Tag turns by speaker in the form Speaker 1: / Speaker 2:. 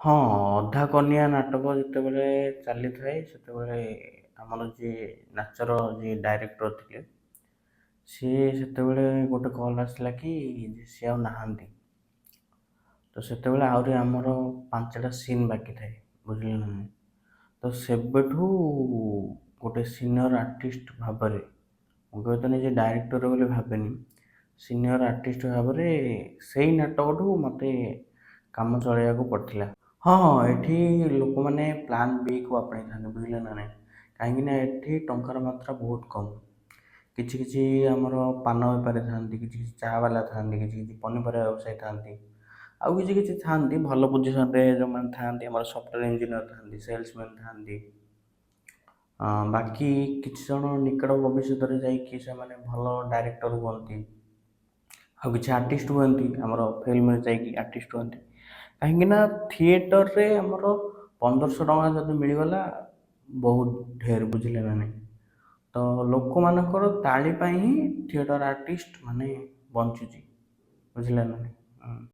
Speaker 1: ହଁ, ଅଧା କନିଆ ନାଟକ ଯେତେବେଳେ ଚାଲିଥାଏ, ସେତେବେଳେ ଆମର ଯିଏ ନାଚର ଯିଏ ଡାଇରେକ୍ଟର ଥିଲେ, ସିଏ ସେତେବେଳେ ଗୋଟେ କଲ୍ ଆସିଲା କି ଯେ ସିଏ ଆଉ ନାହାନ୍ତି। ତ ସେତେବେଳେ ଆହୁରି ଆମର 5ଟା ସିନ୍ ବାକି ଥାଏ, ବୁଝିଲେ ନା ନାହିଁ? ତ ସେବେଠୁ ଗୋଟେ ସିନିୟର୍ ଆର୍ଟିଷ୍ଟ ଭାବରେ, ମୁଁ କେବେ ତ ନିଜେ ଡାଇରେକ୍ଟର ବୋଲି ଭାବେନି, ସିନିୟର୍ ଆର୍ଟିଷ୍ଟ ଭାବରେ ସେଇ ନାଟକଠୁ ମୋତେ କାମ ଚଳାଇବାକୁ ପଡ଼ିଥିଲା। ହଁ ହଁ, ଏଠି ଲୋକମାନେ ପ୍ଲାନ୍ ବିକୁ ଆପଣେଇଥାନ୍ତି, ବୁଝିଲେ ନା ନାହିଁ? କାହିଁକିନା ଏଠି ଟଙ୍କାର ମାତ୍ରା ବହୁତ କମ୍। କିଛି କିଛି ଆମର ପାନ ବେପାରୀ ଥାଆନ୍ତି, କିଛି କିଛି ଚା ବାଲା ଥାଆନ୍ତି, କିଛି କିଛି ପନିପରିବା ବ୍ୟବସାୟୀ ଥାଆନ୍ତି, ଆଉ କିଛି କିଛି ଥାଆନ୍ତି ଭଲ ପୋଜିସନ୍ରେ ଯେଉଁମାନେ ଥାଆନ୍ତି, ଆମର ସଫ୍ଟୱେର୍ ଇଞ୍ଜିନିୟର୍ ଥାଆନ୍ତି, ସେଲ୍ସମ୍ୟାନ୍ ଥାଆନ୍ତି। ବାକି କିଛି ଜଣ ନିକଟ ଭବିଷ୍ୟତରେ ଯାଇକି ସେମାନେ ଭଲ ଡାଇରେକ୍ଟର ହୁଅନ୍ତି, ଆଉ କିଛି ଆର୍ଟିଷ୍ଟ ହୁଅନ୍ତି, ଆମର ଫିଲ୍ମରେ ଯାଇକି ଆର୍ଟିଷ୍ଟ ହୁଅନ୍ତି। କାହିଁକିନା ଥିଏଟର୍ରେ ଆମର 1500 ଟଙ୍କା ଯଦି ମିଳିଗଲା ବହୁତ ଢେର, ବୁଝିଲେ ନା ନାହିଁ? ତ ଲୋକମାନଙ୍କର ତାଳି ପାଇଁ ହିଁ ଥିଏଟର୍ ଆର୍ଟିଷ୍ଟ ମାନେ ବଞ୍ଚୁଛି, ବୁଝିଲେ ନା ନାହିଁ?